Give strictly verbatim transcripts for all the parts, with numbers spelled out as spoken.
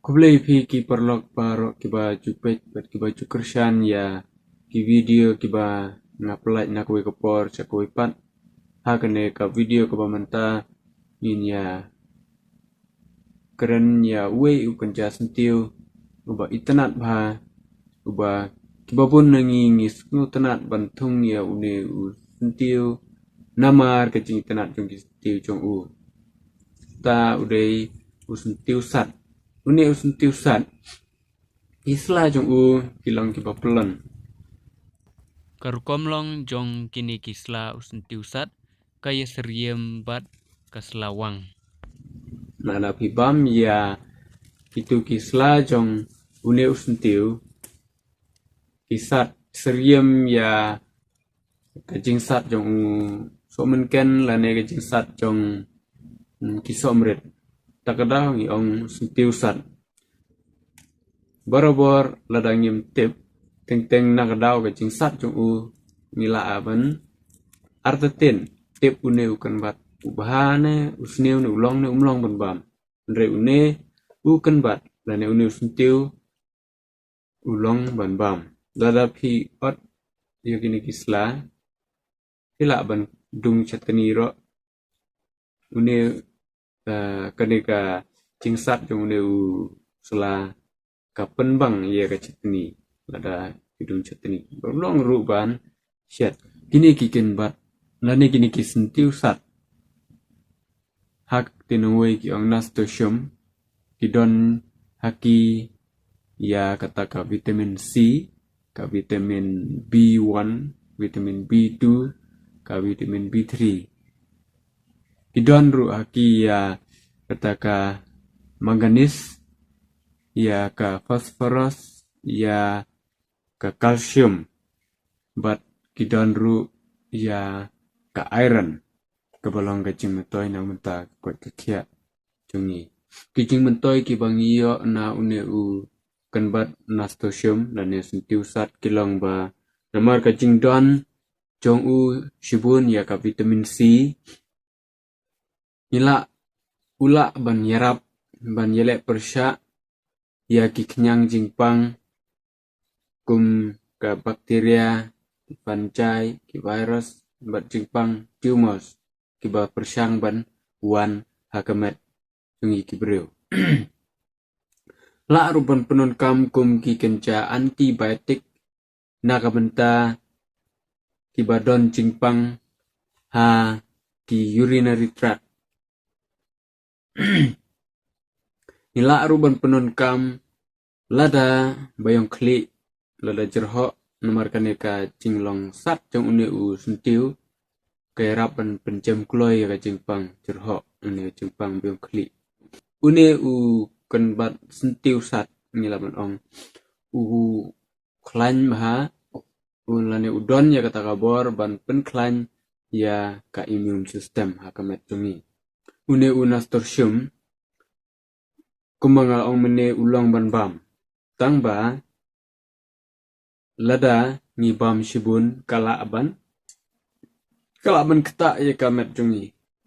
Khublei phi ki paralok baroh kiba ju peit bad kiba ju kyrshan ïa ki video kiba nga pyllait na kawei ka por sha kawei pat. Ha kane ka video kaba mynta ngin ïa kren ïa uwei u kynja syntiew uba itynnad bha, uba kiba bun na ngi ngi sngewtynnad ban thung ïa une u syntiew namar ka jingitynnad jong ki syntiew jong u. Ta u dei u syntiew sat. Une u syntiew sat, ki sla jong u ki long kiba pyllun. Ka rukom long jong kine ki sla u syntiew sat ka ïasyriem bad ka sla wang. Lada phi bam ïa kitu ki sla jong une u syntiew, ki sat syriem ïa ka jingsat jong u sohmynken lane ka jingsat jong, mm, ki sohmrit. Ta ka daw ngi ong syntiew sat. Barabor lada ngim tip teng teng na ka daw ka jingsat jong u, ngi lah ban artatien tip une u kynbat u bha ne u sniew ne u long ne um long ban bam. Hynrei une u kynbat lane une u syntiew u long ban bam. Lada phi ot ïa kine ki sla, phi lah ban dung chutney ruh. Une, eh, kane ka jingsat jong une u sla ka pynbang ïa ka chutney. Lada phi dung chutney, long ruh ban shet. Kine ki kynbat lane kine ki syntiew sat, ha ka ktien nongwei ki ong nasturtium, ki don ha ki ïa kata ka vitamin C, ka vitamin B one, vitamin B two, ka vitamin B three. Ki don ruh ha ki ïa kata ka manganese, ïa ka phosphorus, ïa ka calcium, bad ki don ruh ïa ka iron, kaba long ka jingmyntoi na ka bynta ka koit ka khiah jong ngi. Ki jingmyntoi kiba ngi ïoh na une u kynbat nasturtium lane syntiew sat ki long ba namar ka jingdon jong u shibun ïa ka vitamin C, ngi lah, u lah ban ïarap, ban ïaleh pyrshah ïa ki khñiang jingpang kum ka bacteria, ki fungi, ki virus bad jingpang tumors kiba pyrshang ban wan ha ka met jong ngi ki briew. Lah ruh ban pyndonkam kum ki kynja antibiotic na ka bynta kiba don jingpang ha ki urinary tract. Ngi lah ruh ban pyndonkam lada ba ïong khlieh, lada jyrhoh, namar kane ka jinglong sat jong une u syntiew ka ïarap ban pynjem kloi ïa ka jingpang jyrhoh, une u jingpang ba ïong khlieh. Une u kynbat syntiew sat ngi lah ban ong u khlaiñ bha, u lane u don ïa kata ka bor ban pynkhlaiñ ïa ka immune system ha ka met jong ngi. Une u nasturtium, kumba nga ong mynne, u long ban bam. Tang ba lada ngi bam shibun ka lah ban, ka lah ban ktah ïa ka met jong ngi,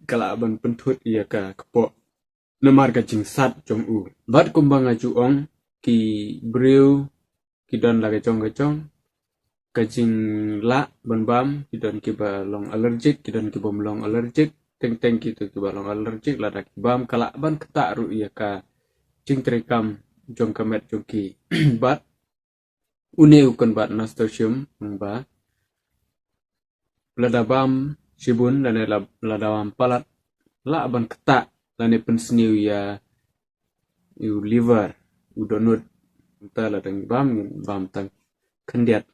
ka lah ban pynthut ïa ka kpoh namar ka jingsat jong u. Bad kumba nga ju ong, ki briew ki don la ka jong ka jong ka jinglah ban bam, ki don kiba long allergic, ki don kibym long allergic. Teng teng kito kiba long allergic, lada ki bam ka lah ban ktah ruh ïa ka jingtreikam jong ka met jong ki. Bad une u kynbat nasturtium, ong ba lada bam shibun lane la-, lada bam palat, lah ban ktah lane pynsniew ïa u liver, u dohnud. Te lada ngi bam, ngi bam tang khyndiat.